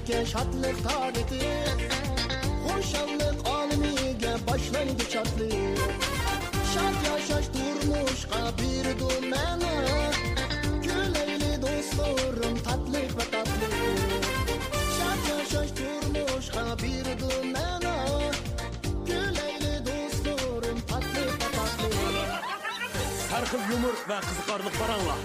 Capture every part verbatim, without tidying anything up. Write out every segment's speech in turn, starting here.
شادلىق تارىتى، خۇشاللىق ئالىمىگە باشلايدۇ شادلىق. شاد ياشاش تۇرمۇشقا بېرىدۇ مەنە. كۈلەيلى دوستلىرىم، تاتلىق ۋە تاتلىق. شاد ياشاش تۇرمۇشقا بېرىدۇ مەنە. كۈلەيلى دوستلىرىم، تاتلىق ۋە تاتلىق. ھەر خىل يۇمۇر ۋە قىزىقارلىق پاراڭلار.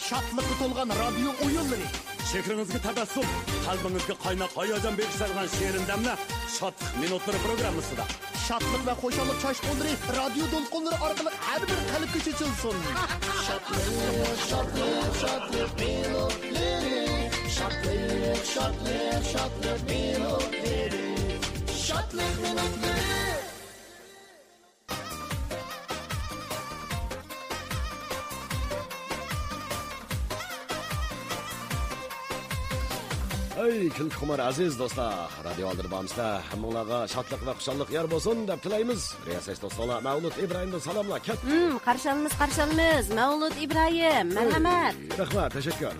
شادلىققا تولغان رادىيو ئويۇنلىرى. چېھرىڭىزگە تەبەسسۇم، قەلبىڭىزگە قايناق ھاياجان بېغىشلايدىغان شېرىن دەملەر شادلىق مىنۇتلىرى پروگراممىسىدا. شادلىق ۋە خۇشاللىق چاچقۇللىرى رادىيو دولقۇنلىرى ئارقىلىق ھەر بىر قەلبكە چېچىلسۇن. شادلىق، شادلىق، شادلىق مىنۇتلىرى. شادلىق، شادلىق، شادلىق مىنۇتلىرى. شادلىق مىنۇتلىرى. ئەي، كۈلكىخۇمار ئەزىز دوستلار، رادىيو ئالدىدا بارمىسىلەر، ھەممىڭلارغا شادلىق ۋە خۇشاللىق يار بولسۇن دەپ تىلەيمىز. رىياسەتچى دوستلار، مەۋلۇت ئىبراھىمدىن سالاملار كەتتى. ھىم، قارشى ئالىمىز، قارشى ئالىمىز. مەۋلۇت ئىبراھىم، مەرھەمەت. رەھمەت، تەشەككۈر.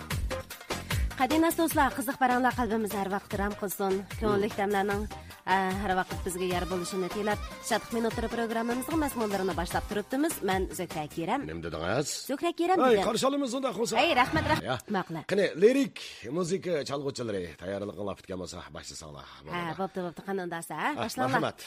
قەدىناس دوستلار، قىزىق پاراڭلار قەلبىمىزنى ھەر ۋاقىت رام قىلسۇن. كۆڭۈللۈك دەملەرنىڭ، ئە، ھەر ۋاقىت بىزگە يار بولۇشىنى تىلەپ، شادلىق مىنۇتلىرى پروگراممىمىزنىڭ مەزمۇنلىرىنى باشلاپ تۇرۇپتىمىز. مەن زۆھرە كېرەم. نېمە دېدىڭىز؟ زۆھرە كېرەم ئەي، دېدىم. قارشى ئالىمىز ئۇنداق بولسا. ئەي، رەھمەت، رەھمەت. يا. ماقۇل. قېنى، لىرىك مۇزىكا چالغۇچىلىرى تەييارلىقىڭلار پۈتكەن بولسا، باشلىساڭلار ھە، بولىدۇ. بوپتۇ، بوپتۇ. قېنى، ئۇنداقسا، ھە، ھە، باشلاڭلار. مەرھەمەت.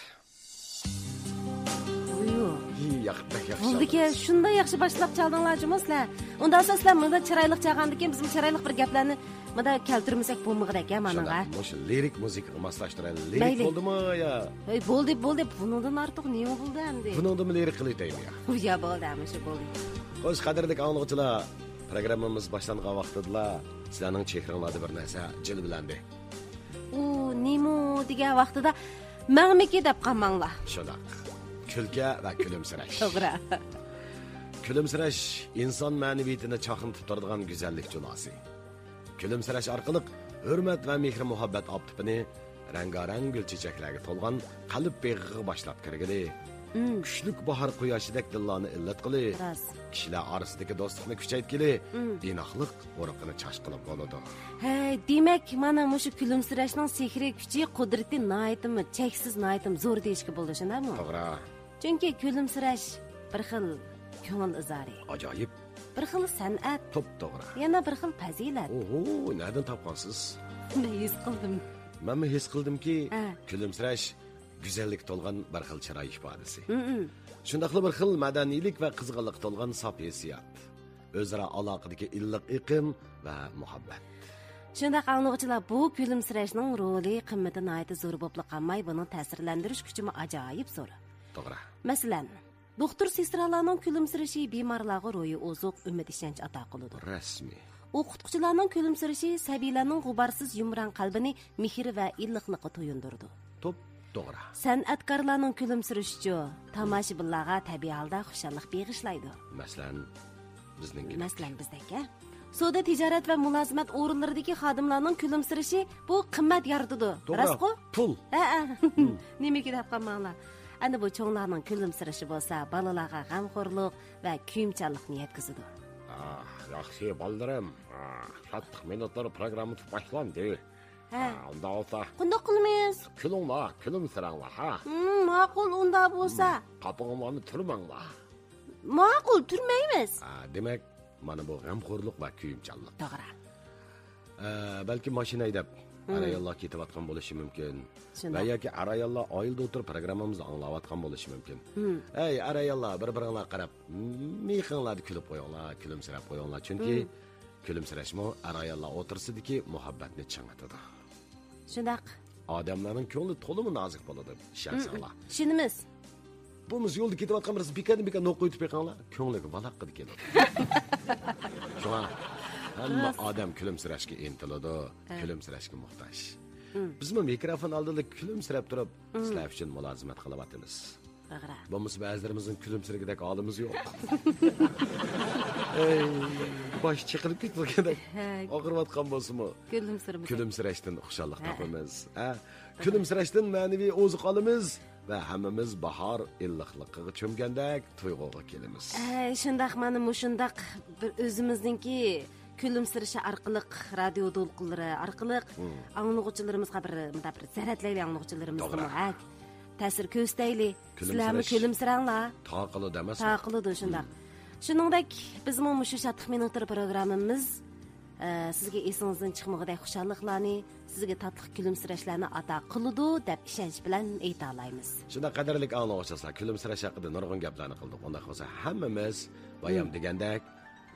ۋۇيۇ. ھى، ياق، بەك ياخشى بولدىكەن، چالدىڭىز. شۇنداق ياخشى باشلاپ چالدىڭلار جۇمۇ سىلەر. ئۇنداقسا سىلەر مۇنداق چىرايلىق چالغاندىكىن بىزمۇ چىرايلىق بىر گەپلەرنى مۇنداق كەلتۈرمىسەك بولمىغۇدەك يا مانىڭغا. شۇنداق، مۇشۇ لىرىك مۇزىكىغا ماسلاشتۇرايلى. لىرىك مەيلى. بولدىمۇ يا؟ ھەي، بولدى، بولدى. بۇنىڭدىن ئارتۇق نېمە بولدى ئەمدى؟ بۇنىڭدىمۇ لىرىك قىلىۋېتەيمۇ يا؟ يا، بولدى، مۇشۇ بولدى. خوش، قەدىرلىك ئاڭلىغۇچىلار، پروگراممىمىز باشلانغان ۋاقتىدىلا سىلەرنىڭ چېھرىڭلاردا بىر نەرسە جىلۋىلەندى. ئۇ نېمۇ دېگەن ۋاقتىدا مەڭمىكى دەپ قالماڭلار. شۇنداق. كۈلكە ۋە كۈلۈمسىرەش. توغرا. كۈلۈمسىرەش ئىنسان مەنىۋىيىتىنى چاقنىتىپ تۇرىدىغان گۈزەللىك جۇلاسى. كۈلۈمسىرەش ئارقىلىق ھۆرمەت ۋە مېھىر-مۇھەببەت ئاپتىپىنى رەڭگارەڭ گۈل چېچەكلەرگە تولغان قەلب بېغىغا باشلاپ كىرگىلى، مم. كۈچلۈك باھار قۇياشىدەك دىللارنى ئىللىتقىلى، راست. كىشىلەر ئارىسىدىكى دوستلۇقنى كۈچەيتكىلى، مم. ئىناقلىق ئۇرۇقىنى چاچقىلى بولىدۇ. ھەي، دېمەك، مانا مۇشۇ كۈلۈمسىرەشنىڭ سېھرىي كۈچى، قۇدرىتى ناھايىتىمۇ چەكسىز، ناھايىتىمۇ زور دېيىشكە بولىدۇ، شۇنداقمۇ؟ توغرا. چۈنكى كۈلۈمسىرەش بىر خىل كۆڭۈل ئىزھارى. ئاجايىپ. بىر خىل سەنئەت. توپتوغرا. يەنە بىر خىل پەزىلەت. ئوھو، نەدىن تاپقانسىز؟ مەن ھېس قىلدىم. مەنمۇ ھېس قىلدىمكى، ھە. كۈلۈمسىرەش گۈزەللىككە تولغان بىر خىل چىراي ئىپادىسى. ھم، ھم. شۇنداقلا بىر خىل مەدەنىيلىك ۋە قىزغىنلىققا تولغان ساپ ھېسسىيات. ئۆزئارا ئالاقىدىكى ئىللىق ئېقىم ۋە مۇھەببەت. شۇنداق ئاڭلىغۇچىلار، بۇ كۈلۈمسىرەشنىڭ رولى، قىممىتى ناھايىتى زور بولۇپلا قالماي، بۇنىڭ تەسىرلەندۈرۈش كۈچىمۇ ئاجايىپ زور. توغرا. مەسىلەن، دوختۇر سېسترالارنىڭ كۈلۈمسىرىشى بىمارلارغا روھىي ئوزۇق، ئۈمىد ئىشەنچ ئاتا قىلىدۇ. رەسمىي. ئوقۇتقۇچىلارنىڭ كۈلۈمسىرىشى سەبىيلەرنىڭ غۇبارسىز يۇمران قەلبىنى مېھىر ۋە ئىللىقلىققا تويۇندۇرىدۇ. توپتوغرا. سەنئەتكارلارنىڭ كۈلۈمسىرىشىچۇ، تاماشىبىنلارغا تەبىئىي ھالدا خۇشاللىق بېغىشلايدۇ. مەسىلەن، بىزنىڭكىدەك. مەسىلەن، بىزدەك، ھە؟ سودا تىجارەت ۋە مۇلازىمەت ئورۇنلىرىدىكى خادىملارنىڭ كۈلۈمسىرىشى بۇ قىممەت يارىتىدۇ. توغرا. راستقۇ؟ پۇل. ھە، ھە. نېمىكى دەپ قالماڭلار. ئەنە بۇ چوڭلارنىڭ كۈلۈمسىرىشى بولسا بالىلارغا غەمخورلۇق ۋە كۆيۈمچانلىقنى يەتكۈزىدۇ. ئاھ، ياخشى بالىلىرىم. ئاھ، شادلىق مىنۇتلىرى پروگراممىسى باشلاندى. ھە. ھە، ئۇنداق بولسا. قانداق قىلىمىز؟ كۈلۈڭلار، كۈلۈمسىرەڭلار، ھە. ھىم، ماقۇل، ئۇنداق بولسا. ھىم، قاپىقىڭلارنى تۈرمەڭلار. ماقۇل، تۈرمەيمىز. ھە، دېمەك، مانا بۇ غەمخورلۇق ۋە كۆيۈمچانلىق. توغرا. ئە، بەلكىم ماشىنا ھەيدەپ، ھىم. ئەر-ئاياللار كېتىۋاتقان بولۇشى مۇمكىن. شۇنداق. ۋە ياكى ئەر-ئاياللار ئائىلىدە ئولتۇرۇپ پروگراممىمىزنى ئاڭلاۋاتقان بولۇشى مۇمكىن. ھىم. ئەي، ئەر-ئاياللار، بىر-بىرىڭلارغا قاراپ، مىيىقىڭلاردا كۈلۈپ قويۇڭلار، كۈلۈمسىرەپ قويۇڭلار. چۈنكى ھىم. كۈلۈمسىرەشمۇ ئەر-ئاياللار ئوتتۇرىسىدىكى مۇھەببەتنى چىڭىتىدۇ. شۇنداق. ئادەملەرنىڭ كۆڭلى تولىمۇ نازۇك بولىدۇ، ئىشەنسەڭلار. ھىم، ھىم. ئىشىنىمىز. بولمىسا يولدا كېتىۋاتقان بىرسى بىكاردىن بىكار نوقا ئېيتىپ بېقىڭلار، كۆڭلىگە ۋالاققىدە كېلىدۇ. شۇڭا ھەممە راست. ئادەم كۈلۈمسىرەشكە ئىنتىلىدۇ، ھە. كۈلۈمسىرەشكە موھتاج. ھىم. بىزمۇ مىكروفون ئالدىدا كۈلۈمسىرەپ تۇرۇپ، ھىم. سىلەر ئۈچۈن مۇلازىمەت قىلىۋاتىمىز. توغرا. بولمىسا بەزىلىرىمىزنىڭ كۈلۈمسىرىگۈدەك ھالىمىز يوق. ئەي، باش چېقىلىپ كېتىدىغۇدەك. ھە. ئاغرىۋاتقان بولسىمۇ، كۈلۈمسىرىمىز. كۈلۈمسىرەشتىن خۇشاللىق ھە. تاپىمىز. ھە؟ كۈلۈمسىرەشتىن مەنىۋى ئوزۇق ئالىمىز ۋە ھەممىمىز باھار ئىللىقلىقىغا چۆمگەندەك تۇيغۇغا كېلىمىز. ئەي، شۇنداق، مانا مۇشۇنداق بىر ئۆزىمىزنىڭكى كۈلۈمسىرىشى ئارقىلىق، رادىيو دولقۇنلىرى ئارقىلىق ئاڭلىغۇچىلىرىمىزغا بىر، مۇنداق بىر زەرەتلەيلى ئاڭلىغۇچىلىرىمىزغىمۇ، توغرا، ھە، تەسىر كۆرسىتەيلى. سىلەرمۇ كۈلۈمسىرەڭلار. تاقىلىدۇ ئەمەسمۇ؟ تاقىلىدۇ، شۇنداق. شۇنىڭدەك بىزمۇ مۇشۇ شادلىق مىنۇتلىرى پروگراممىمىز، ئە، سىزگە ئېسىڭىزدىن چىقمىغۇدەك خۇشاللىقلارنى، سىزگە تاتلىق كۈلۈمسىرەشلەرنى ئاتا قىلىدۇ دەپ ئىشەنچ بىلەن ئېيتالايمىز. شۇنداق، قەدىرلىك ئاڭلىغۇچىلار، كۈلۈمسىرەش ھەققىدە نۇرغۇن گەپلەرنى قىلدۇق. ئۇنداق بولسا ھەممىمىز بايام دېگەندەك،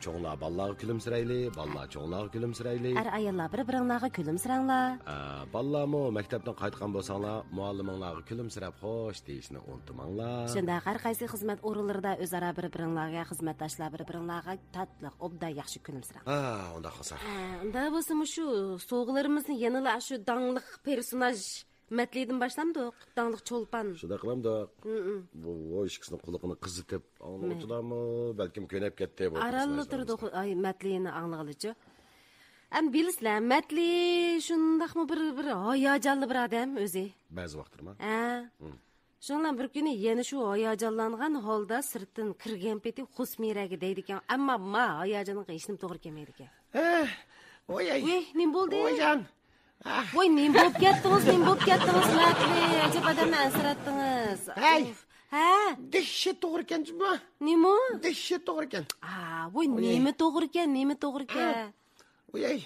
چوڭلار بالىلارغا كۈلۈمسىرەيلى، بالىلار چوڭلارغا كۈلۈمسىرەيلى. ئەر-ئاياللار بىر-بىرىڭلارغا كۈلۈمسىرەڭلار. ئا، بالىلارمۇ مەكتەپتىن قايتقان بولساڭلار، مۇئەللىمىڭلارغا كۈلۈمسىرەپ خوش دېيىشنى ئۇنتۇماڭلار. شۇنداق، ھەر قايسى خىزمەت ئورۇنلىرىدا ئۆزئارا بىر-بىرىڭلارغا، خىزمەتداشلار بىر-بىرىڭلارغا تاتلىق، ئوبدان ياخشى كۈلۈمسىرەڭ. ھە، ئۇنداق قىلسا. ھە، ئۇنداق بولسا مۇشۇ سوۋغىلىرىمىزنى يەنىلا شۇ داڭلىق پېرسوناژ مەتلىدىن باشلامدۇق؟ داڭلىق چولپان. شۇنداق قىلامدۇق؟ ھىم. بۇ، بۇ ئىككىسىنىڭ قۇلىقىنى قىزىتىپ، ئاڭلىغۇچىلارمۇ بەلكىم كۆنۈپ كەتتى بۇ پېرسوناژلىرىمىزغا. ئارانلا تۇرىدۇ، ئاي، مەتلىنى ئاڭلىغىلىچۇ. ئەمدى بىلىسىلەر، مەتلى شۇنداقمۇ بىر، بىر ھاياجانلىق بىر ئادەم ئۆزى. بەزى ۋاقىتلىرىما؟ ھە. ھىم. شۇنىڭ بىلەن بىر كۈنى يەنە شۇ ھاياجانلانغان ھالدا سىرتتىن كىرگەن پېتى خۇسمىرەگە دەيدىكەن، ئەمما ما ھاياجانغا ھېچنېمە توغرا كەلمەيدىكەن. ھە، ۋاي، ئەي. ۋاي، نېمە بولدى؟ ۋايجان. ۋاي، نېمە بولۇپ كەتتىڭىز، نېمە بولۇپ كەتتىڭىز، مەتلى؟ ئەجەب ئادەمنى ئەنسىرەتتىڭىز. ھەي. ئۇف. ھە؟ دەھشەت توغرا ئىكەن جۇمۇ. نېمە؟ دەھشەت توغرا ئىكەن. ئا، ۋاي، ۋاي. نېمە توغرا ئىكەن، نېمە توغرا ئىكەن؟ ھە. ۋاي، ئەي.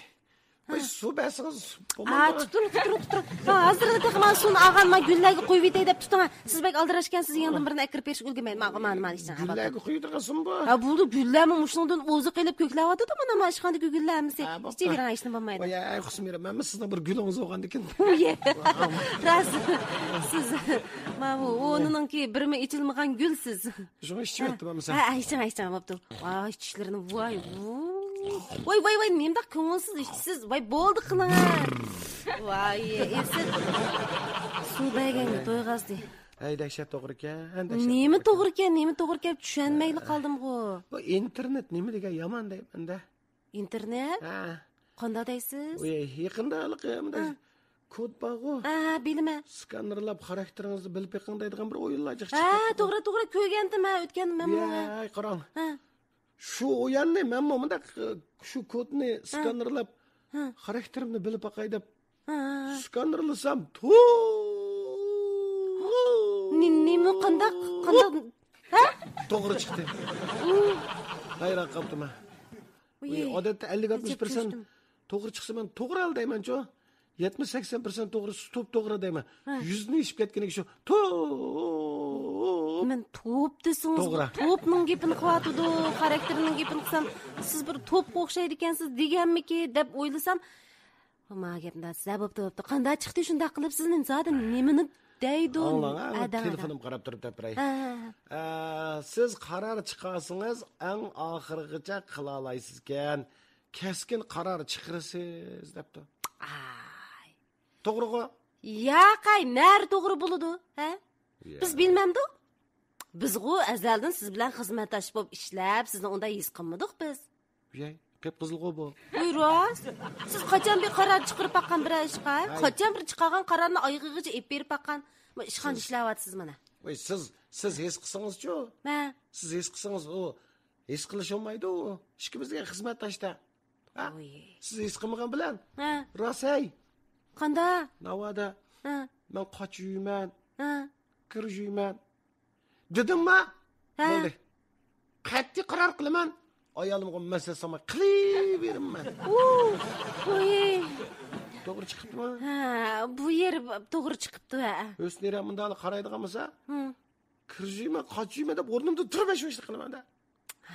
ۋاي، سۇ بەرسىڭىز بولمامدۇ؟ تۇتۇڭ، تۇتۇڭ، تۇتۇڭ. ھازىرلا تېخى مانا سۇنى ئالغان، ما گۈللەرگە قويۇۋېتەي دەپ تۇتۇڭ. سىز بەك ئالدىراشكەنسىز، يېڭىدىن بىرنى ئەكىرىپ بېرىشكە ئۈلگۈرمەي. مانا، مانا، مانا ئىشتىن. گۈللەرگە قويۇۋېتىدىغان سۇمۇ بۇ؟ ھە، بولدى، گۈللەرمۇ مۇشۇنىڭدىن ئوزۇق ئېلىپ كۆكلەۋاتىدۇ، مانا، مانا ئىشخانىدىكى گۈللەر ھەممىسى. ھە، بوپتۇ. ئىچىۋېرىڭ، ھېچنېمە بولمايدۇ. ۋاي، ئەي، خۇسمىرە، مەنمۇ سىزنىڭ بىر گۈلىڭىز بولغاندىكىن. ۋاي. راست. سىز، ماۋۇ ئونىنىڭكى بىرمۇ ئېچىلمىغان گۈل سىز. شۇڭا ئىچىۋەتتىم ھەممىسى. ھە، ئىچىڭ، ئىچىڭ، بوپتۇ. ۋاي، چىشلىرىنى، ۋاي، ۋۇ. ۋاي، ۋاي، ۋاي، نېمىنداق كۆڭۈلسىز ئىچىسىز؟ ۋاي، بولدى قىلىڭ. ۋاي، ئېسىل. سۇ بەرگەنگە تويغازدى. ھەي، دەھشەت توغرا ئىكەن، دەھشەت نېمە توغرا توغرا ئىكەن، نېمە توغرا ئىكەن، چۈشەنمەيلا قالدىمغۇ. بۇ ئىنتېرنېت نېمە دېگەن يامان دەيمەن-دە. ئىنتېرنېت؟ ھە. قانداق دەيسىز؟ ئۇ يېقىندا ھېلىقى مۇنداق ھە. كود بارغۇ. ھە، ھە، بىلىمەن. سكانېرلاپ خاراكتېرىڭىزنى بىلىپ بېقىڭ دەيدىغان بىر ئويۇنلار جىق ھە، چىقىپ كەتتى. توغرا، توغرا، كۆرگەنتىم ھە، ئۆتكەندە مەنمۇ. ۋاي، قاراڭ. ھە. شۇ ئويۇننى مەنمۇ مۇنداق، شۇ كودنى ھە. سكانېرلاپ ھە. خاراكتېرىمنى بىلىپ باقاي دەپ ھە، ھە، ھە. سكانېرلىسام، تو-، نى-، نېمە، قانداق، قانداق؟ ھە؟ توغرا چىقتى. ھەيران قاپتىمەن. ئۇي، ئادەتتە ئەللىك ئاتمىش پىرسەنت توغرا چىقسا، مەن توغرا دەيمەنچۇ. يەتمىش سەكسەن پىرسەنت توغرا، توپ توغرا دەيمەن. ھە. يۈزدىن ئېشىپ كەتكىنىگە شۇ توپ. مەن توپ دېسىڭىز، توغرا. توپنىڭ گېپىنى قىلىۋاتىدۇ، خاراكتېرىنىڭ گېپىنى قىلسام، سىز بىر توپقا ئوخشايدىكەنسىز دېگەنمىكى دەپ ئويلىسام، ما گەپنى دەيسىز، ھە، بوپتۇ، بوپتۇ. قانداق چىقتى شۇنداق قىلىپ؟ سىزنى زادى نېمىنى دەيدۇ؟ ئاڭلاڭ، ھە، ئادەم، ئادەم. تېلېفونۇمغا قاراپ تۇرۇپ دەپ بېرەي. ھە، ھە، ھە. ئە، سىز قارار چىقارسىڭىز، ئەڭ ئاخىرغىچە قىلالايسىزكەن. كەسكىن قارار چىقىرىسىز، دەپتۇ. ئاي. توغرىغۇ؟ ياقەي، نەرە توغرا بولىدۇ، ھە؟ يا. بىز بىلمەمدۇق؟ بىزغۇ ئەزەلدىن سىز بىلەن خىزمەتداش بولۇپ ئىشلەپ، سىزنى ئۇنداق ھېس قىلمىدۇق بىز. يەي، قىپقىزىلغۇ بۇ. ۋوي، راست. سىز قاچان بىر قارار چىقىرىپ باققان بىرەر ئىشقا؟ ھەي. قاچان بىر چىقارغان قارارنى ئايىغىغىچە ئېلىپ بېرىپ باققان؟ ما ئىشخانىدا سىز ئىشلەۋاتىسىز مانا. ۋوي، سىز، سىز ھېس قىلسىڭىزچۇ؟ ھە. سىز ھېس قىلسىڭىز، ئۇ ھېس قىلىش بولمايدۇ. ئىككىمىزگە خىزمەتداشتا. ھە؟ ۋوي. سىز ھېس قىلمىغان بىلەن. ھە. راست ھەي. قانداق؟ ناۋادا. ھە. مەن قاچا يۇيىمەن. ھە. كىر يۇيىمەن. دېدىمما؟ ھە. بولدى. قەتئىي قارار قىلىمەن. ئايالىمغا مەسلىھەت سالماي قىلىۋېرىمەن. ئۇ، ئۇي. توغرا چىقىپتىما؟ ھە، بۇ يېرى توغرا چىقىپتۇ، ھە. ھۆسنى ھېرەم مۇنداقلا قارايدىغان بولسا، ھىم. كىر يۇيىمەن، قاچا يۇيىمەن دەپ ئورنۇمدا تۇرۇپ شۇ ئىشنى قىلىمەن-دە.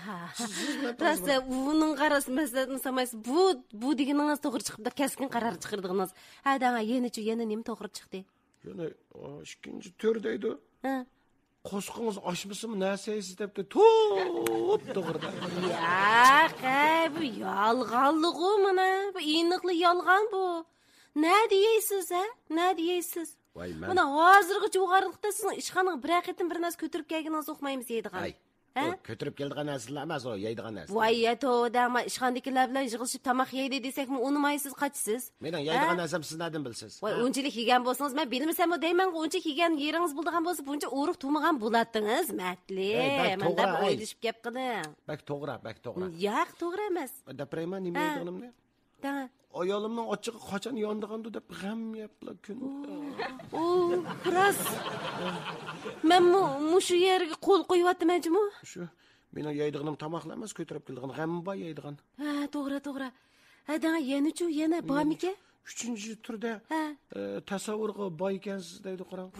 ھا. سىز، سىز بىلەن راست، توغرا. ئۇنىڭغا راست مەسلىھەتنى سالمايسىز. بۇ، بۇ دېگىنىڭىز توغرا چىقىپتۇ، كەسكىن قارار چىقىرىدىغىنىڭىز. ھە، دەڭە، يەنىچۇ، يەنە نېمە توغرا چىقتى؟ يەنە، ئا، ئىككىنچى تۈر دەيدۇ. ھە. قورسىقىڭىز ئاچمىسىمۇ نەرسە يەيسىز دەپتۇ. توپ توغرا دەپ. ياق، ھە، بۇ يالغانلىغۇ مانا. بۇ ئېنىقلا يالغان بۇ. نەدە يەيسىز، ھە؟ نەدە يەيسىز؟ ۋاي، مەن مانا ھازىرغىچە بۇ ئارىلىقتا سىزنىڭ ئىشخانىغا بىرەر قېتىم بىر نەرسە كۆتۈرۈپ كەلگىنىڭىزنى ئۇقمايمىز يەيدىغان. ھەي، ھە؟ ئۇ كۆتۈرۈپ كېلىدىغان نەرسىلەر ئەمەس، ئۇ يەيدىغان نەرسە. ۋاي، يە توۋا دەڭ، ئىشخانىدىكىلەر بىلەن يىغىلىشىپ تاماق يەيلى دېسەكمۇ ئۇنىمايسىز، قاچىسىز. مېنىڭ يەيدىغان ھە؟ نەرسەم سىز نەدىن بىلىسىز؟ ۋاي، ھە؟ ئۇنچىلىك يېگەن بولسىڭىز، مەن بىلمىسەممۇ دەيمەنغۇ، ئۇنچە يېگەن يېرىڭىز بولىدىغان بولسا، بۇنچە ئورۇق تۇرمىغان بولاتتىڭىز، مەتلى. ھەي، بەك مۇنداق توغرا، ھەي. ئويلىشىپ گەپ قىلىڭ. بەك توغرا، بەك توغرا. ياق، توغرا ئەمەس. دەپ بېرەيمەن، نېمە ھە. يەيدىغىنىمنى. دەڭە. ئايالىمنىڭ ئاچچىقى قاچان يانىدىغاندۇ دەپ غەم يەپلا كۈن. ئۇ، راست. مەنمۇ مۇشۇ يەرگە قول قويۇۋاتىمەن جۇمۇ. شۇ، مېنىڭ يەيدىغىنىم تاماقلا ئەمەس، كۆتۈرۈپ كېلىدىغان غەممۇ بار يەيدىغان. ھە، توغرا، توغرا. ھە، دەڭە، يەنىچۇ، يەنە بارمىكەن؟ ئۈچىنچى تۈردە، ھە. ئە، تەسەۋۋۇرغا باي ئىكەنسىز دەيدۇ، قاراڭ.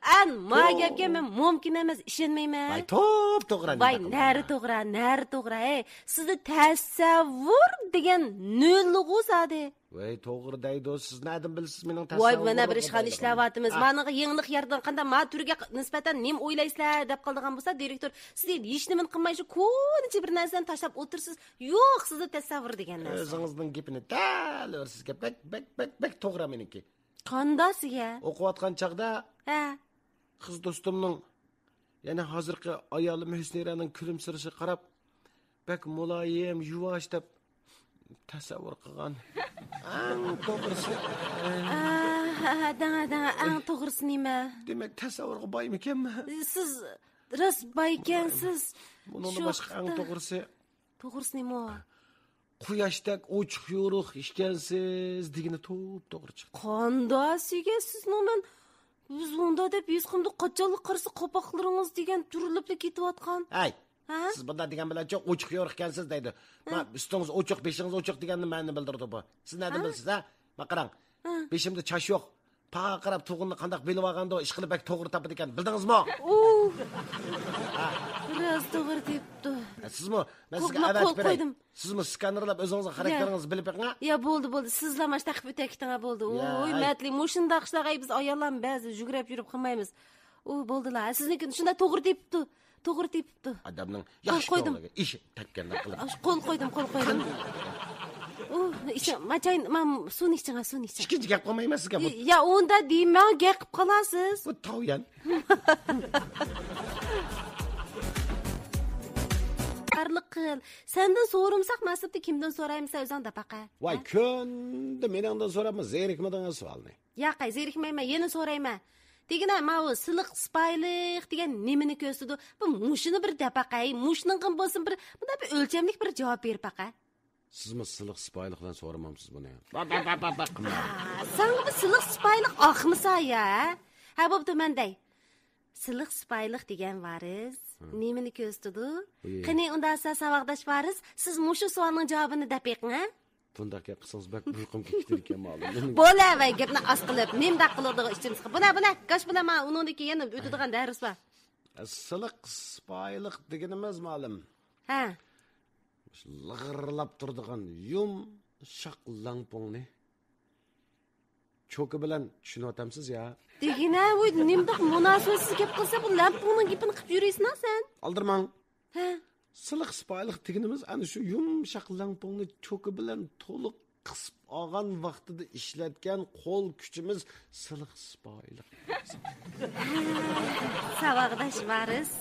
ئەن ما گەپكە مەن مۇمكىن ئەمەس، ئىشەنمەيمەن. ۋاي، توپ توغرا، ۋاي، نېمە نەرى توغرا، نەرى توغرا، ھەي. سىزدە تەسەۋۋۇر دېگەن نۆلغۇ زادى. ۋاي، توغرا دەيدۇ، سىز نەدىن بىلىسىز مېنىڭ ۋاي، تەسەۋۋۇرغا مانا بىر ئىشخانا بايلىقىمنى؟ ئىشلەۋاتىمىز. ئاھ. مانىڭغا يېڭىلىق يارىتىدىغان قانداق، ما تۈرگە نىسبەتەن نېمە ئويلايسىلەر دەپ قالىدىغان بولسا، دىرېكتور، سىز ئەمدى ھېچنېمىنى قىلماي، شۇ كونىچە بىر نەرسىنى تاشلاپ ئۆتۈرسىز. يوق، سىزدە تەسەۋۋۇر دېگەن نەرسە. ئۆزىڭىزنىڭ گېپىنى دەل ئۆرسىز گەپ، بەك، بەك، بەك، بەك توغرا مېنىڭكى. قانداق سىزگە؟ ئوقۇۋاتقان چاغدا ھە. قىز دوستۇمنىڭ، يەنى ھازىرقى ئايالىم ھۈسنىرەنىڭ كۈلۈمسىرىشىغا قاراپ، بەك مۇلايىم، يۇۋاش دەپ تەسەۋۋۇر قىلغان. ئەڭ توغرىسى. ئا، ھە، ھە، دەڭە، دەڭە، ئەڭ توغرىسى نېمە؟ دېمەك، تەسەۋۋۇرغا بايمىكەنمەن؟ سىز راست بايكەنسىز. بۇنىڭدىن شۇ باشقا ئەڭ ۋاقىتتا توغرىسى. توغرىسى نېمە؟ قۇياشتەك ئوچۇق يورۇق ئىكەنسىز دېگىنى توپتوغرا چىقتى. قانداق سىزگە سىزنىڭ مەن، بىز ئۇنداق دەپ ھېس قىلمىدۇق، قاچانلا قارىسا قاپاقلىرىڭىز دېگەن تۈرۈلۈپلا كېتىۋاتقان. ھەي، ھە؟ سىز بۇنداق دېگەن بىلەنچۇ ئوچۇق يورۇق ئىكەنسىز دەيدۇ. ھە. ما، ئۈستىڭىز ئوچۇق، بېشىڭىز ئوچۇق دېگەننى مەنىنى بىلدۈرىدۇ بۇ. سىز نەدىن ھە؟ بىلىسىز، ھە؟ ما قاراڭ، ھە. بېشىمدا چاچ يوق. پاغا قاراپ تۇغۇننى قانداق بىلىۋالغاندۇ، ئىشقىلىپ بەك توغرا تاپىدىكەن. بىلدىڭىزمۇ؟ ئۇ. ھە. راست توغرا تېپىپتۇ. ھە، سىزمۇ، مەن سىزگە قول، ئەۋەتىپ قول بېرەي. قويدۇم. سىزمۇ سكانېرلاپ ئۆزىڭىزنىڭ يا. خاراكتېرىڭىزنى بىلىپ بېقىڭ، ھە؟ يا، بولدى، بولدى. سىزلا ماش تەقىپ ئۆتەكتىڭ، ھە، بولدى. يا، ۋوي، ھەي. مەتلى، مۇشۇنداق ئىشلارغا بىز ئاياللارمۇ بەزىدە يۈگرەپ يۈرۈپ قىلمايمىز. ئۇ، بولدىلا. سىزنىڭكىنى شۇنداق توغرا تېپىپتۇ. توغرا تېپىپتۇ. ئادەمنىڭ قول ياخشى قويدۇم. كۆڭلىگە ئىش تەگكەندەك قىلىپ. ئاش، قول قويدۇم، قول قويدۇم. ئۇ، ئىچىڭ، ما چاي، ما سۇنى ئىچىڭ، ھە، سۇنى ئىچىڭ. ئىككىنچى گەپ قىلمايمەن سىزگە بۇ. يا، ئۇندا دېمەڭ، گەپ قىلىپ قالارسىز. بۇ تاۋيەن. قارلىق قىل. سەندىن سورىمىساق، مەسىلىدە كىمدىن سورايمىز، سەن ئۆزۈڭ دەپ باقە. ۋاي، ھە؟ كۈندە مېنىڭدىن سوراپمۇ، زېرىكمىدىڭىز سوئالنى؟ ياقەي، زېرىكمەيمەن، يەنە سورايمەن. دېگىنە، ماۋۇ سىلىق سىپايىلىق دېگەن نېمىنى كۆرسىتىدۇ؟ بۇ مۇشۇنى بىر دەپ باقەي، مۇشۇنىڭغىمۇ بولسۇن بىر، مۇنداق بىر ئۆلچەملىك بىر جاۋاب بېرىپ باقە. سىزمۇ سىلىق سىپايىلىق بىلەن سورىمامسىز بۇنى؟ باق، باق، باق، باق، باق، قىلماڭ. ئا، ساڭىمۇ سىلىق سىپايىلىق ئاقمىسا يا؟ ھە، بوپتۇ، مەن دەي. سىلىق سىپايىلىق دېگەن ۋارىس، ھە. نېمىنى كۆرسىتىدۇ؟ ئۇي. قېنى، ئۇنداق بولسا، ساۋاقداش ۋارىس، سىز مۇشۇ سوئالنىڭ جاۋابىنى دەپ بېقىڭ، ھە؟ بۇنداق گەپ قىلسىڭىز بەك ئۇيقۇم كېتىدىكەن ماۋۇ. بولە، ۋەي، گەپنى ئاز قىلىپ، نېمىنداق قىلىدىغان ئىشىمىز. بۇنە، بۇنە، گاش بۇنە، ما ئۇنىڭدىن كېيىن يەنە ئۆتىدىغان دەرس بار. سىلىق سىپايىلىق دېگىنىمىز مالىم. ھە. لىغىرلاپ تۇرىدىغان يۇمشاق لەڭپۇڭنى چوكا بىلەن چۈشىنىۋاتامسىز يا؟ دېگىنە، ۋوي، نېمىنداق مۇناسىۋەتسىز گەپ قىلسا، بۇ لەڭپۇڭنىڭ گېپىنى قىلىپ يۈرىسىنا سەن؟ ئالدىرىماڭ. ھە. سىلىق سىپايىلىق دېگىنىمىز ئەنە شۇ يۇمشاق لەڭپۇڭنى چوكا بىلەن تولۇق قىسىپ ئالغان ۋاقتىدا ئىشلەتكەن قول كۈچىمىز سىلىق سىپايىلىق. ساۋاقداش ۋارىس.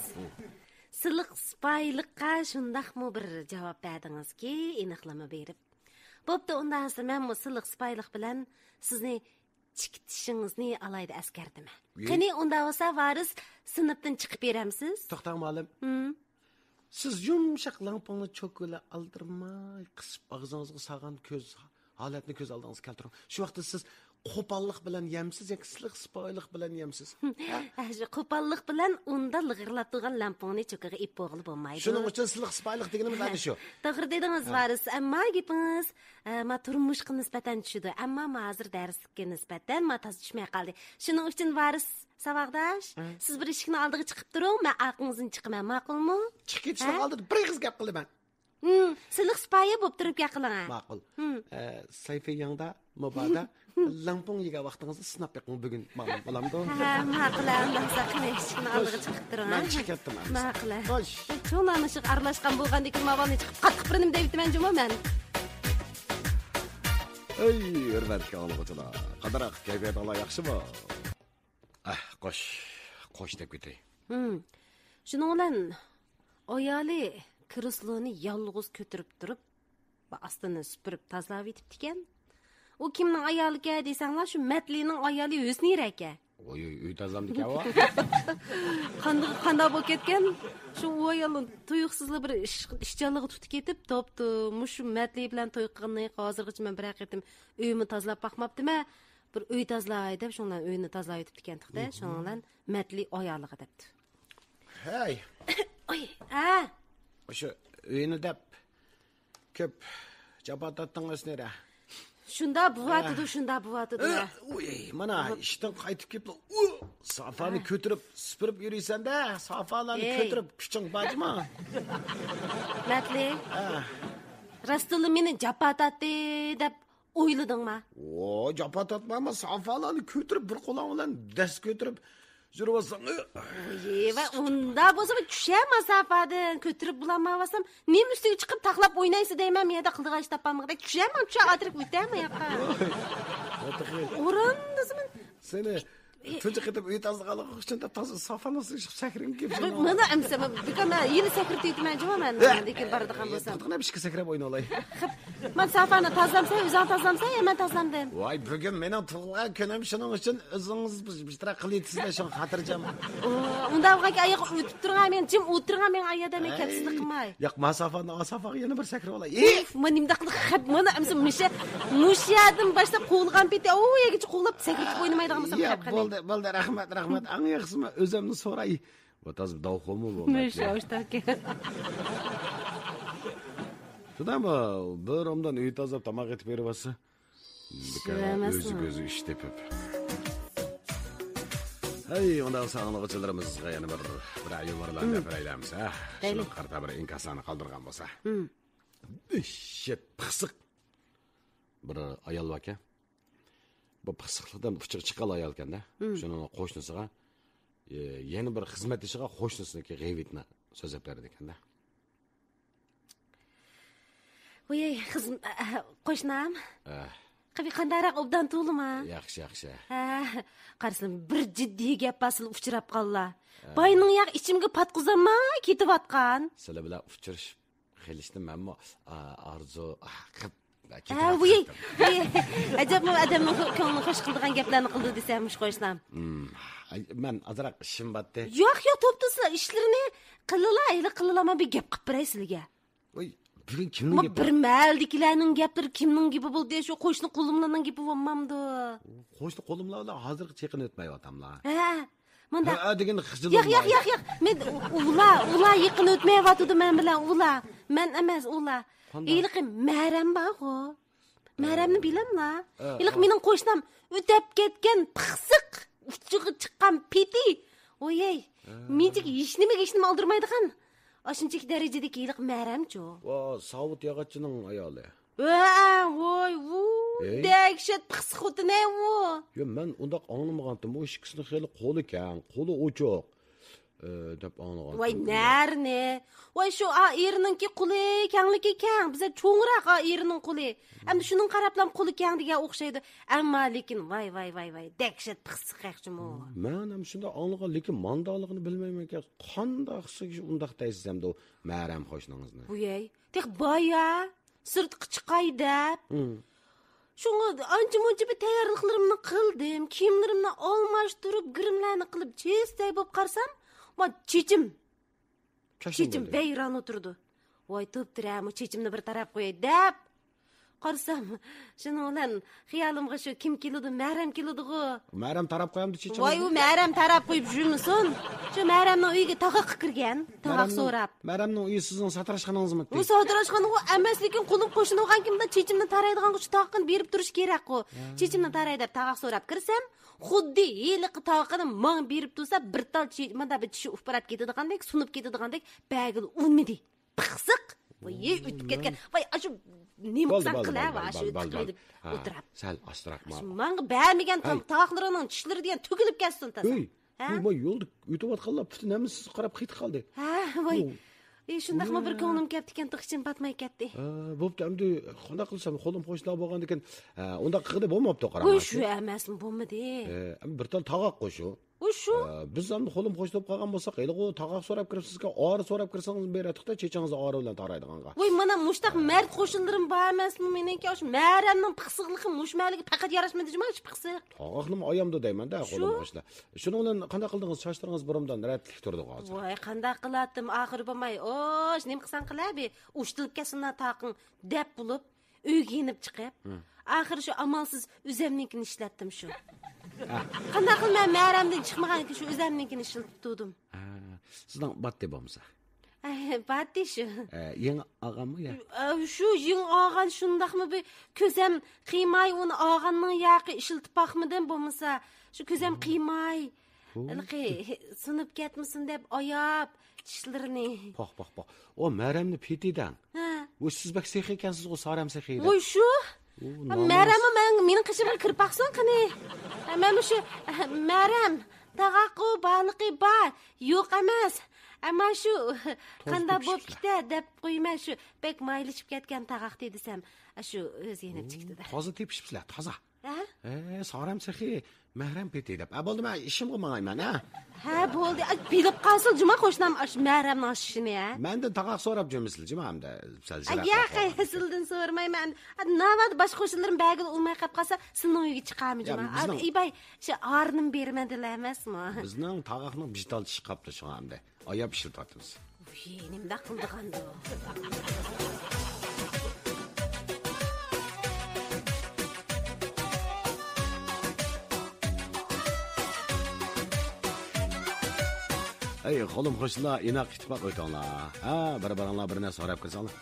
سىلىق سىپايىلىققا شۇنداقمۇ بىر جاۋاب بەردىڭىزكى، ئېنىقلىما بېرىپ. بوپتۇ، ئۇنداق بولسا مەنمۇ سىلىق سىپايىلىق بىلەن سىزنى چىقىشىڭىزنى ئالايدا ئەسكەرتىمەن. ئى؟ قېنى، ئۇنداق بولسا، ۋارىس، سىنىپتىن چىقىپ بېرەمسىز؟ توختاڭ، مۇئەللىم. ھىم. سىز يۇمشاق لەڭپۇڭنى چوكا بىلەن ئالدىرىماي قىسىپ، ئاغزىڭىزغا سالغان كۆز، ھالەتنى كۆز ئالدىڭىزغا كەلتۈرۈڭ. شۇ ۋاقىتتا سىز قوپاللىق بىلەن يەمسىز ياكى سىلىق سىپايىلىق بىلەن يەمسىز؟ ھە؟ ھە، شۇ قوپاللىق بىلەن ئۇنداق لىغىرلاپ تۇرغان لەڭپۇڭنى چوكىغا ئېلىپ بولغىلى بولمايدۇ. شۇنىڭ ئۈچۈن سىلىق سىپايىلىق دېگىنىمىز ئەنە شۇ. توغرا دېدىڭىز، ھە. ۋارىس. ئەمما گېپىڭىز، ئە، ما تۇرمۇشقا نىسبەتەن چۈشىدۇ. ئەمما ما ھازىر دەرسكە نىسبەتەن ما تازا چۈشمەي قالدى. شۇنىڭ ئۈچۈن ۋارىس، ساۋاقداش، ھە. سىز بىر ئىشىكنىڭ ئالدىغا چىقىپ تۇرۇڭ، مەن ئارقىڭىزدىن چىقىمەن، ماقۇلمۇ؟ چىقىپ كېتىشنىڭ ھە؟ ئالدىدا بىر ئېغىز گەپ قىلىمەن. ھىم، سىلىق سىپايە بولۇپ تۇرۇپ گەپ قىلىڭ ھە. ماقۇل. ھىم. ئە، سەيفى ياڭدا، مۇبادا، لەڭپۇڭ يېگەن ۋاقتىڭىزدا سىناپ بېقىڭ بۈگۈن. ماقۇل بولامدۇ؟ ھە، ماقۇل، ئۇنداقسا قېنى ئىشىكنىڭ ئالدىغا چىقىپ تۇرۇڭ ھە. مەن چىقىپ كەتتىم ئەمىسە. ماقۇل. خوش. چوڭلارنىڭ ئىشىغا ئارىلاشقان بولغاندىن كېيىن ماۋالنى چىقىپ قاتتىق بىر نېمە دەيۋېتىمەن جۇمۇ مەن. ئەي، ھۆرمەتلىك ئاڭلىغۇچىلار، قانداق، كەيپىياتىڭلار ياخشىمۇ؟ ئەھ، خوش، خوش دەپ كېتەي. ھىم. شۇنىڭ بىلەن ئايالى كرېسلونى يالغۇز كۆتۈرۈپ تۇرۇپ، ئاستىنى سۈپۈرۈپ تازىلاۋېتىپتىكەن. ئۇ كىمنىڭ ئايالىكەن دېسەڭلار، شۇ مەتلىنىڭ ئايالى ھۆسنىرە ئىكەن. ۋوي، ئۆي تازىلامدىكەن ۋو. قانداق، قانداق بولۇپ كەتكەن؟ شۇ ئۇ ئايال تۇيۇقسىزلا بىر ئىش-، ئىشچانلىقى تۇتۇپ كېتىپ، توپتۇ، مۇشۇ مەتلى بىلەن توي قىلغىنىغا ھازىرغىچە مەن بىرەر قېتىم ئۆيمۇ تازىلاپ باقماپتىمەن. بىر ئۆي تازىلاي دەپ، شۇنىڭ بىلەن ئۆينى تازىلاۋېتىپتىكەن تېخى. شۇنىڭ بىلەن مەتلى ئايالىغا دەپتۇ. ھەي. ئوي، ھە. شۇ ئۆينى دەپ كۆپ جاپا تارتتىڭ ھۆسنىرە. شۇنداق بوۋاتىدۇ، ھە. شۇنداق بوۋاتىدۇ، ھە. ئۇي، مانا ئىشتىن قايتىپ كېلىپلا، ئۇ سافانى ھە. كۆتۈرۈپ، سۈپۈرۈپ يۈرىسەن-دە، سافالارنى ئەي. كۆتۈرۈپ كۈچۈڭ بارمۇ؟ مەتلى. ھە. راستتىنلا مېنى جاپا تارتتى دەپ ئويلىدىڭما؟ ۋو، جاپا تارتمايمەن، سافالارنى كۆتۈرۈپ، بىر قولۇڭ بىلەن دەس كۆتۈرۈپ يۈرۈۋاتساڭ. ئى، ۋە ئۇنداق بولسا، بىر چۈشەمەن سافادىن، كۆتۈرۈپ بولالمايۋاتسام، نېمە ئۈستىگە چىقىپ تاقلاپ ئوينايسىز دەيمەن، مەن يەردە قىلىدىغان ئىش تاپالمىغۇدەك، چۈشەمەن، چۈشە ئاتىرىپ ئۆتەمەن ياققا. ئورۇندىسىمەن. سېنى تۇنجى قېتىم ئۆي تازىلىغانلىقى ئۈچۈن دەپ تازا سافانىڭ ئۈستىگە چىقىپ سەكرىگۈم كېلىپ. مانا ئەمسە بىكار مەن يەنە سەكرىتىۋېتىمەن جۇما مەن، لېكىن بارىدىغان بولسام. بۇ نېمە ئىشقا سەكرەپ ئويناۋالاي؟ مەن سافانى تازىلامسەن، ئۆزۈڭ تازىلامسەن يا مەن تازىلامدىم؟ ۋاي، بۈگۈن مېنىڭ تۇغۇلغان كۈنۈم، شۇنىڭ ئۈچۈن ئۆزىڭىز بىر تەرەپ قىلىۋېتىسىزلەر، شۇڭا خاتىرجەم. ئۇنداق بولغانكەن، ئاياغ ئۆتۈپ تۇرغان مېنى، جىم ئولتۇرغان مېنى ئايادا مەن كەپسىزلىك قىلماي. ياق، ما سافانى، ئا سافاغا يەنە بىر سەكرىۋالاي. ئۇف، مانا نېمىنداق قىلىپ خەپ، مانا ئەمسە مۇشۇ، مۇشۇ يەردىن باشلاپ قوغلىغان پېتى، ئۇ يەرگىچە قوغلاپ سەكرىتىپ ئوينىمايدىغان بولسام ياق، خەپ قىلىڭ. بولدى، بولدى، رەھمەت، رەھمەت. ئەڭ ياخشىسى مەن ئۆزۈمنى سوراي. بۇ تازا داۋخۇمۇ بۇ؟ مۇشۇ ئاشتاكى. شۇنداقمۇ؟ بىر ئومدان ئۆي تازىلاپ، تاماق ئېتىپ بېرىۋاتسا. بىكار ئۆزى كۆزى ئىش تېپىپ. ھەي، ئۇنداق بولسا ئاڭلىغۇچىلىرىمىزغا يەنە بىر، بىر يۇمۇرلارنى دەپ بېرەيلى ئەمسە، ھە؟ دەيلى. شۇنىڭغا قارىتا بىر ئىنكاسلارنى قالدۇرغان بولسا. دەھشەت پىخسىق بىر ئايال باركەن. بۇ پىخسىقلىقتىن ئۇچىغا چىققان ئايالكەن-دە. شۇنىڭ قوشنىسىغا، ئى، يەنە بىر خىزمەتدىشىغا قوشنىسىنىڭكى غەيۋىتىنى سۆزلەپ بېرىدىكەن-دە. ۋوي، خىزم-، ئە، قوشنام. ئە. قېنى، قانداقراق، ئوبدان تۇرۇلما؟ ياخشى، ياخشى. ھە، قارىسام، بىر جىددىي گەپ بار، سىلەر ئۇچراپ قاللا. ئە. باينىڭ ياغ ئىچىمگە پاتقۇزالماي كېتىۋاتقان. سىلەر بىلەن ئۇچرىشىپ قېلىشنى مەنمۇ، ئا، ئارزۇ، ئا، قىپ، ھە، ۋۇي، ۋۇي. ئەجەبمۇ ئادەمنىڭ كۆڭلىنى خۇش قىلىدىغان گەپلەرنى قىلدى دېسە، مۇشۇ قوشنام. مم. ئاي، مەن ئازراق ئىشىم باتتى. ياق، ياق، توپتۇرسىلا ئىشلىرىنى قىلىلا، ھېلى قىلىلا، مەن بىر گەپ قىلىپ بېرەي سىلىگە. ۋاي، بۈگۈن كىمنىڭ گېپى؟ بىر مەھەللىدىكىلەرنىڭ گەپلىرى كىمنىڭ گېپى بولدى؟ شۇ قوشنا قولۇملارنىڭ گېپى بولمامدۇ؟ قوشنا قولۇملار بىلەن ھازىرغىچە يېقىن ئۆتمەيۋاتاملا. ھە، مۇنداق. ھە، دېگەن خىجىلىم ياق، ياق، بار. ياق، ياق. مەن ئۇ-، ئۇلار، ئۇلار يېقىن ئۆتمەيۋاتىدۇ مەن بىلەن، ئۇلار. مەن ئەمەس، ئۇلار. قانداق؟ ھېلىقى مەرەم بارغۇ. مەرەمنى بىلەملا؟ ھە، ھېلىقى ھە. مېنىڭ قوشنام ئۆتەپ كەتكەن پىخسىق، ئۇچىغا چىققان پېتى. ۋوي، ھە. مېنىڭچە ھېچنېمىگە ھېچنېمە ئالدۇرمايدىغان. ئاشۇنچىلىك دەرىجىدىكى ھېلىقى مەرەمچۇ. ۋا، ساۋۇت ياغاچچىنىڭ ئايالى. ۋە، ۋوي، ۋۇ، ھەي. دەھشەت پىخسىق خوتۇن ھە ۋۇ. يا، مەن ئۇنداق ئاڭلىمىغانتىم. ئۇ ئىككىسىنىڭ خېلى قولى كەڭ، قولى ئوچۇق، ئە، دەپ ئاڭلىغانتىم. ۋاي، نەرنى؟ ۋاي، شۇ ئا ئېرىنىڭكى قولى كەڭلىكى كەڭ، بىزدە چوڭراق ئا ئېرىنىڭ قولى. ئەمدى شۇنىڭغا قاراپلا قولى كەڭ دېگەن ئوخشايدۇ. ئەمما لېكىن، ۋاي، ۋاي، ۋاي، ۋاي، دەھشەت پىخسىق ھەقچىمۇ. مەن ھەم شۇنداق ئاڭلىغان، لېكىن مانداقلىقىنى بىلمەيمەنكەن. قانداق ئۇنداق دەيسىز ئەمدى ئۇ مەرەم قوشنىڭىزنى؟ ۋۇيەي، تېخى بايا. سىرتقا چىقاي دەپ. شۇڭا ئانچە-مۇنچە بىر تەييارلىقلىرىمنى قىلدىم، كىيىملىرىمنى ئالماشتۇرۇپ، گىرىملەرنى قىلىپ، چېستەي بولۇپ قارىسام، ما چېچىم، چېچىم ۋەيران ئولتۇرىدۇ. ۋاي، توپتۇر ھە، مۇ چېچىمنى بىر تاراپ قوياي دەپ قارىسام، شۇنىڭ بىلەن خىيالىمغا شۇ كىم كېلىدۇ؟ مەرەم كېلىدىغۇ. مەرەم تاراپ قويامدۇ چېچىڭىزنى؟ ۋاي، ئۇ مەرەم تاراپ قويۇپ يۈرمىسۇن. شۇ مەرەمنىڭ ئۆيىگە تاغاققا كىرگەن، تاغاق سوراپ. مەرەمنىڭ ئۆيى سىزنىڭ ساتىراشخانىڭىزمۇ؟ ئۇ ساتىراشخانىغۇ ئەمەس، لېكىن قولۇم قوشنىغانكىن بۇنداق چېچىمنى تارايدىغانغا شۇ تاغاقنى بېرىپ تۇرۇش كېرەكقۇ. چېچىمنى تاراي دەپ تاغاق سوراپ كىرسەم، خۇددى ھېلىقى تاغىقىنى ماڭا بېرىپ تۇرسا، بىر تال چېچى، مانا بىر چىشى ئۇپراپ كېتىدىغاندەك، سۇنۇپ كېتىدىغاندەك، بەرگىلى ئۇنىمىدى. پىخسىق! ۋاي، ئۆتۈپ كەتكەن. ۋاي، ئاشۇ نېمە قىلساڭ قىلە، ۋاي، ئاشۇ قىلىۋېلىپ ئولتۇرۇپ. سەل ئاستىراق ماڭا. ماڭا بەرمىگەن تاغ-، تاغاقلىرىڭنىڭ چىشلىرى دېگەن تۆكۈلۈپ كەتسۇن تازا. ھە؟ ۋاي، يولدا ئۆتۈۋاتقانلار پۈتۈن ھەممىسى سىزگە قاراپ قېتىپ قالدى. ھە، ۋاي. ئۇ ئى، شۇنداقمۇ بىر كۆڭلۈم كەپتىكەن، تېخى ئىچىم پاتماي كەتتى. ئە، بوپتۇ، ئەمدى قانداق قىلسام، قولۇم قوشنىدا بولغاندىكىن، ئە، ئۇنداق قىلغىلى بولماپتۇ، قاراڭ. ۋاي، شۇ ئەمەسمۇ بولمىدى. ئە، بىر تال تاغاق قوشۇ. ئۇ شۇ. ئە، بىز ئەمدى قولۇم قوشۇلۇپ قالغان بولساق، ھېلىغۇ تاغاق سوراپ كىرىپسىزكەن، ئارا سوراپ كىرسىڭىز بېرەتتۇق-دە، چېچىڭىزنى ئارا بىلەن تارايدىغانغا. ۋاي، مانا مۇشتاق مەرد قوشنىلىرىم بار ئەمەسمۇ مېنىڭكى؟ ئاشۇ مەرەمنىڭ پىخسىقلىقى مۇشۇ مەھەللىگە پەقەت ياراشمىدى جۇما، شۇ پىخسىق. تاغاقنىمۇ ئايامدۇ دەيمەن-دە، شۇ. قولۇم قوشنا. شۇنىڭ بىلەن قانداق قىلدىڭىز؟ چاچلىرىڭىز بۇرۇندىن رەتلىك تۇرىدىغۇ ھازىر. ۋاي، قانداق قىلاتتىم، ئاخىرى بولماي. ئوش، نېمە قىلساڭ قىلە، بى ئۇشتىلىپ كەتسۇن تاقىڭ، دەپ بولۇپ، ئۆيگە يېنىپ چىقىپ، ھە. ئاخىرى شۇ ئامالسىز ئۆزەمنىڭكىنى ئىشلەتتىم شۇ. ھە. قانداق قىلىمەن، مەرەمدىن چىقمىغانكىن شۇ ئۆزەمنىڭكىنى ئىشلىتىپ تۇردۇم. ھە، سىزنىڭ باتتى بولمىسا. ئە، باتتى شۇ. ئە، يېڭى ئالغانمۇ يا؟ ئە، شۇ يېڭى ئالغان شۇنداقمۇ بىر كۆزەم قىيماي ئۇنى ئالغاننىڭ ياقى ئىشلىتىپ باقمىدىم بولمىسا. شۇ كۆزەم قىيماي. ھو. ھېلىقى سۇنۇپ كەتمىسۇن دەپ ئاياپ چىشلىرىنى. پاخ، پاخ، پاخ. ئۇ مەرەمنى پېتى دەڭ. ھە. ۋۇ سىز بەك سېخىي ئىكەنسىزغۇ، سارەم سېخىي دەپ. ۋوي شۇ. ئۇ ھە، ناماس. مەرەممۇ مەن، مېنىڭ قېشىمغا كىرىپ باقسۇن قېنى. ھە، مەنمۇ شۇ، ھە، مەرەم، تاغاققۇ بارلىقى بار، يوق ئەمەس. ئەمما شۇ، توز قانداق بولۇپ كېتە دەپ قويىمەن، شۇ بەك مايلىشىپ كەتكەن تاغاقتى دېسەم، شۇ ئۆزى يېنىپ چىقتى-دە. تازا تېپىشىپسىلەر، تازا. ھە؟ ھە، سارەم سېخىي، مەرەم پېتى دەپ. ھە، بولدى، مەن ئىشىمغا ماڭايمەن، ھە؟ ھە، بولدى. ئاي، بىلىپ قالسىلا جۇما قوشنام ئاشۇ مەرەمنىڭ ئىشىنى، ھە؟ مەندىن تاغاق سوراپ جۈمىسىلە جۇما ئەمدى. سەل ئاي، ياق، ئەسلىدىن سورىمايمەن. ئاي، ناۋادا باشقا قوشنىلىرىم بەرگىلى ئۇلماي قاپ قالسا، سېنىڭ ئۆيگە چىقارمۇ جۇما؟ يا، بىزنىڭ ئاي، باي، شۇ ئارىنىمۇ بېرىمەن دېلە ئەمەسمۇ؟ بىزنىڭ تاغاقنىڭ بىجىتال چىشى قاپتۇ شۇڭا ئەمدى. ئاياپ ئىشلىتىۋاتىمىز. ئۇي، نېمىنداق قىلىدىغاندۇ؟ ئەي، قولۇم قوشنىلار، ئىناق ئىتتىپاق ئۆتۈڭلار. ھە، بىر-بىرىڭلار بىرنى سوراپ كىرسەڭلار.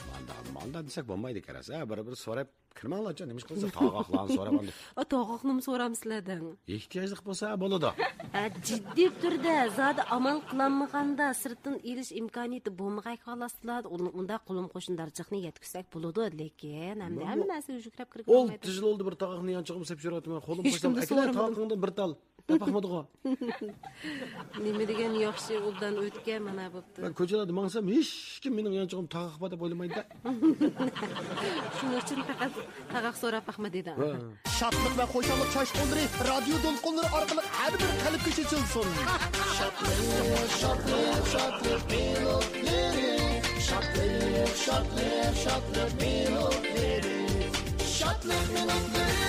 ماندا، ماندا دېسەك بولمايدىكەن راست. ھە، بىر-بىر سوراپ كىرمەڭلارچۇ، نېمە ئىش قىلسا تاغاقلارنى سوراپ ئاندىن. ئا، تاغاقنىمۇ سورامسىلەر دەڭ. ئېھتىياجلىق بولسا بولىدۇ. ھە، جىددىي تۈردە زادى ئامال قىلالمىغاندا، سىرتتىن ئېلىش ئىمكانىيىتى بولمىغاي قالاسىلا، ئۇن-، ئۇنداق قولۇم قوشنىدارچىلىقنى يەتكۈزسەك بولىدۇ، لېكىن ھەمدە ھەممە نەرسە يۈگرەپ كىرگىلى بولمايدۇ. ئولتە يىل بولدى بىر تاغاقنى يانچۇقۇمغا سېلىپ يۈرۈۋاتىمەن. قولۇم قوشنام، ئەكېلە تاغىقىڭدىن بىر تال. تاپاقمىدىغۇ. نېمە دېگەن ياخشى، ئوبدان ئۆتكەن مانا بوپتۇ. مەن كوچىلاردا ماڭسام، ھېچكىم مېنىڭ يانچۇقۇمدا تاغاق بار دەپ ئويلىمايدۇ-دە. شۇنىڭ ئۈچۈن پەقەت تاغاق سوراپ باقما دېدىڭ. ھە. شادلىق ۋە خۇشاللىق چاچقۇللىرى رادىيو دولقۇنلىرى ئارقىلىق ھەر بىر قەلبكە چېچىلسۇن. شادلىق، شادلىق، شادلىق مېلودىيەلىرى. شادلىق، شادلىق، شادلىق مېلودىيەلىرى. شادلىق مېلودىيەلىرى.